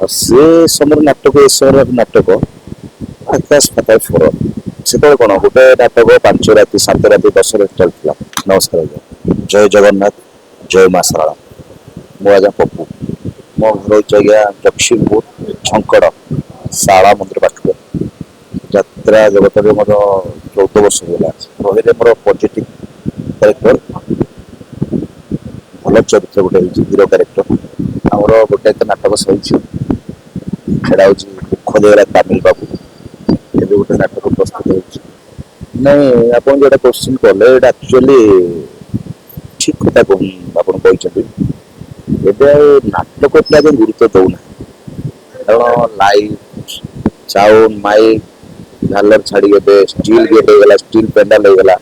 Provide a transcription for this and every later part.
ଆଉ ସେ ସମୟରେ ନାଟକ, ଏ ସମୟର ନାଟକ ଆକାଶ ପାତାଳ ଫରକ। ସେତେବେଳେ କ'ଣ ଗୋଟେ ନାଟକ 5 ରାତି, 7 ରାତି, 10 ରାତି ଚାଲିଥିଲା। ନମସ୍କାର ଆଜ୍ଞା, ଜୟ ଜଗନ୍ନାଥ, ଜୟ ମା ଶାରଳା। ମୁଁ ଆଜ୍ଞା ପପୁ। ମୋ ଘର ହେଉଛି ଆଜ୍ଞା ଜଗତସିଂହପୁର ଝଙ୍କଡ଼ ଶାରଳା ମନ୍ଦିର ପାଖରେ। ଯାତ୍ରା ଜଗତରେ ମୋର 14 ବର୍ଷ ହେଇଗଲା। ରହିଲେ ମୋର ପଜିଟିଭ କ୍ୟାରେକ୍ଟର, ଭଲ ଚରିତ୍ର ଗୋଟେ ହେଇଛି, ହିରୋ କ୍ୟାରେକ୍ଟର। ଆମର ଗୋଟେ ତ ନାଟକ ସରିଛି, ସେଟା ହେଉଛି ଦୁଃଖ ଦେଇଗଲା ତାମିଲ ବାବୁ। ଏବେ ଗୋଟେ ନାଟକ ପ୍ରସ୍ତୁତ ହେଉଛି। ନାଇଁ, ଆପଣ ଯୋଉଟା କୋଶ୍ଚିନ୍ କଲେ, ଏଇଟା ଆକ୍ଚୁଆଲି ଠିକ କଥା ଆପଣ କହିଛନ୍ତି। ଏବେ ଆଉ ନାଟକ ଉପରେ ଆଜ୍ଞା ଗୁରୁତ୍ୱ ଦଉନାହାନ୍ତି, କାରଣ ଲାଇଟ୍, ସାଉଣ୍ଡ, ମାଇକ୍, ଝାଲର ଛାଡିକି ଏବେ ଷ୍ଟିଲ୍ ଗେଟ୍ ହେଇଗଲା, ଷ୍ଟିଲ୍ ପେଣ୍ଡାଲ ହେଇଗଲା।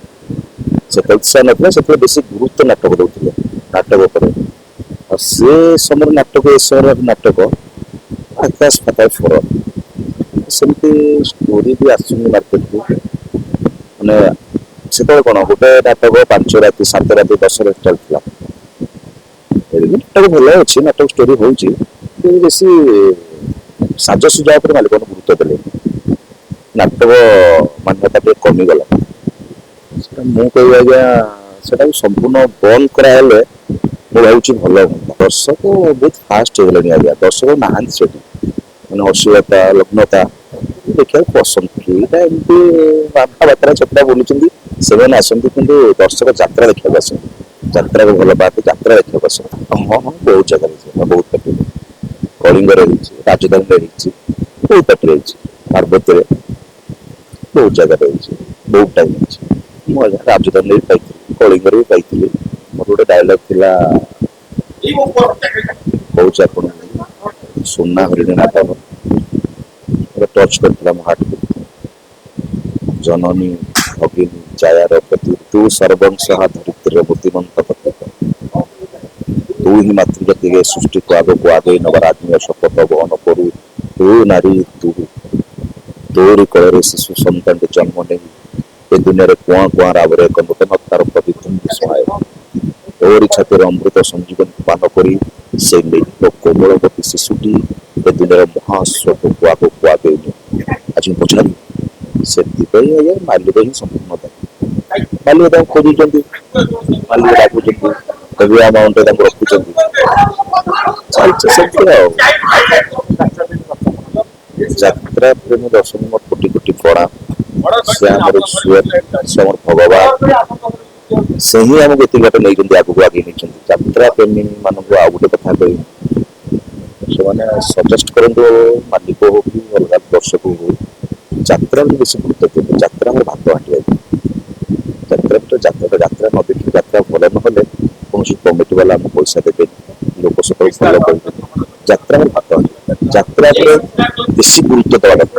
ସେତେବେଳେ ସେୟା ନଥିଲା। ସେତେବେଳେ ବେଶୀ ଗୁରୁତ୍ୱ ନାଟକ ଦଉଥିଲେ, ନାଟକ ଉପରେ। ଆଉ ସେ ସମୟରେ ନାଟକ, ଏ ସମୟରେ ନାଟକ ଆକାଶ ପାତାଳ ଫରକ। ସେମିତି ଷ୍ଟୋରି ବି ଆସୁନି ମାର୍କେଟକୁ। ମାନେ ସେତେବେଳେ କ'ଣ ଗୋଟେ ନାଟକ 5 ରାତି, 7 ରାତି, 10 ରାତି ଚାଲିଥିଲା। ଏବେ ବି ନାଟକ ଭଲ ଅଛି, ନାଟକ ଷ୍ଟୋରି ହଉଛି, କିନ୍ତୁ ବେଶୀ ସାଜସଜ୍ଜା ଉପରେ ମାଲିକମାନେ ଗୁରୁତ୍ୱ ଦେଲେ, ନାଟକ ମାନ୍ୟତା ଟିକେ କମିଗଲା। ସେଟା ମୁଁ କହିବି ଆଜ୍ଞା, ସେଟାକୁ ସମ୍ପୂର୍ଣ୍ଣ ବନ୍ଦ କରାହେଲେ ମୁଁ ଭାବୁଛି ଭଲ ହୁଅନ୍ତା। ଦର୍ଶକ ବହୁତ ଫାଷ୍ଟ ହେଇଗଲେଣି ଆଜ୍ଞା। ଦର୍ଶକ ନାହାନ୍ତି ସେଠି, ମାନେ ଅଶ୍ଳୀଳତା, ନଗ୍ନତା ଦେଖିବାକୁ ପସନ୍ଦ। କିଏଟା ଏମିତି ବାବା ବାତ୍ରା ଛତ୍ରା ବୁଲୁଛନ୍ତି, ସେମାନେ ଆସନ୍ତି, କିନ୍ତୁ ଦର୍ଶକ ଯାତ୍ରା ଦେଖିବାକୁ ଆସନ୍ତି। ଯାତ୍ରାକୁ ଭଲ ପାଆନ୍ତି, ଯାତ୍ରା ଦେଖିବାକୁ ଆସନ୍ତି। ହଁ, ବହୁତ ଜାଗାରେ ହେଇଛି, ବହୁତ ପାର୍ଟିରେ। କଳିଙ୍ଗରେ ହେଇଛି, ରାଜଧାନୀରେ ହେଇଛି, ବହୁତ ପାର୍ଟିରେ ହେଇଛି, ପାର୍ବତୀରେ, ବହୁତ ଜାଗାରେ ହେଇଛି, ବହୁତ ଟାଇମ୍ ହେଇଛି। ମୁଁ ଆଜ୍ଞା ରାଜଧାନୀରେ ବି ପାଇଥିଲି, କଳିଙ୍ଗରେ ବି ପାଇଥିଲି। ମୋର ଗୋଟେ ଡାଇଲଗ ଥିଲା, କହୁଛି ଆପଣଙ୍କୁ, ସୁନା ହରିଣୀ ନାଟକ ଟଚ୍ କରିଥିଲା ମୋ ହାର୍ଟକୁ। ଜନନୀ ଭଗିନୀ ଜାୟାର ପ୍ରତି, ତୁ ସର୍ବଂସହା ଧରିତ୍ରୀର ବୁଦ୍ଧିମନ୍ତ ପ୍ରତୀକ, ତୁ ହିଁ ମାତୃଜାତିରେ ସୃଷ୍ଟିକୁ ଆଗକୁ ଆଗେଇ ନେବାର ଆଗ୍ନେୟ ଶପଥ ବହନ କରୁ। ତୁ ନାରୀ, ତୁ ତୋରି କୋଳରେ ଶିଶୁ ସନ୍ତାନଟି ଜନ୍ମ ନେଇ ଏ ଦୁନିଆରେ କୁଆଁ କୁଆଁ ରାବରେ ଏକ ନୂତନତାର ପ୍ରତିଧ୍ୱନି ଶୁଣାଏ। ତୋରି ଛାତିର ଅମୃତ ସଞ୍ଜୀବନୀକୁ ପାନ କରି ସେ ନିଜ କୋମଳବତୀ ଶିଶୁଟି ଏ ଦୁନିଆର ମହାସ୍ରୋତକୁ ଆଗକୁ ଆଗେଇ ନିଏ। ଆଜି ମୁଁ ପଚାରିବି, ସେଥିପାଇଁ ଆଜ୍ଞା ମାଲିକ ହିଁ ସମ୍ପୂର୍ଣ୍ଣ ଦାୟୀ। ମାଲିକ ତାଙ୍କୁ ଖୋଜୁଛନ୍ତି, ମାଲିକ ଡାକୁଛନ୍ତି, ହେଭି ଆମାଉଣ୍ଟରେ ତାଙ୍କୁ ରଖୁଛନ୍ତି, ଚାଲିଛି ସେମିତି। ଆଉ ଯାତ୍ରା ପ୍ରେମୀ ଦର୍ଶକ ମୋର କୋଟି କୋଟି ପ୍ରଣାମ। ସେ ଆମର ଈଶ୍ୱର, ସେ ଆମର ଭଗବାନ, ସେ ହିଁ ଆମକୁ ଏତିକି ବାଟ ନେଇଛନ୍ତି, ଆଗକୁ ଆଗେଇ ନେଇଛନ୍ତି। ଯାତ୍ରା ପ୍ରେମୀ ମାନଙ୍କୁ ଆଉ ଗୋଟେ କଥା କହିବି, ସେମାନେ ସଜେଷ୍ଟ କରନ୍ତୁ, ମାଲିକ ହଉ କି ଅଲଗା ଦର୍ଶକ ହଉ, ଯାତ୍ରାକୁ ବେଶୀ ଗୁରୁତ୍ୱ ଦିଅନ୍ତୁ। ଯାତ୍ରା ଆମର ଭାତ ହାଣ୍ଡି ଆଜ୍ଞା। ଯାତ୍ରା ଭିତରେ ଯାତ୍ରା, ଯାତ୍ରା ନ ଦେଖିଲେ, ଯାତ୍ରା ଭଲ ନହେଲେ କୌଣସି କମିଟି ବାଲା ଆମକୁ ପଇସା ଦେବେନି, ଲୋକ ସେତେବେଳେ ଭଲ କହିବେନି। ଯାତ୍ରା ଆମର ଭାତ ହାଣ୍ଡି। ଯାତ୍ରା ଉପରେ ବେଶୀ ଗୁରୁତ୍ୱ ଦେବା ଦରକାର।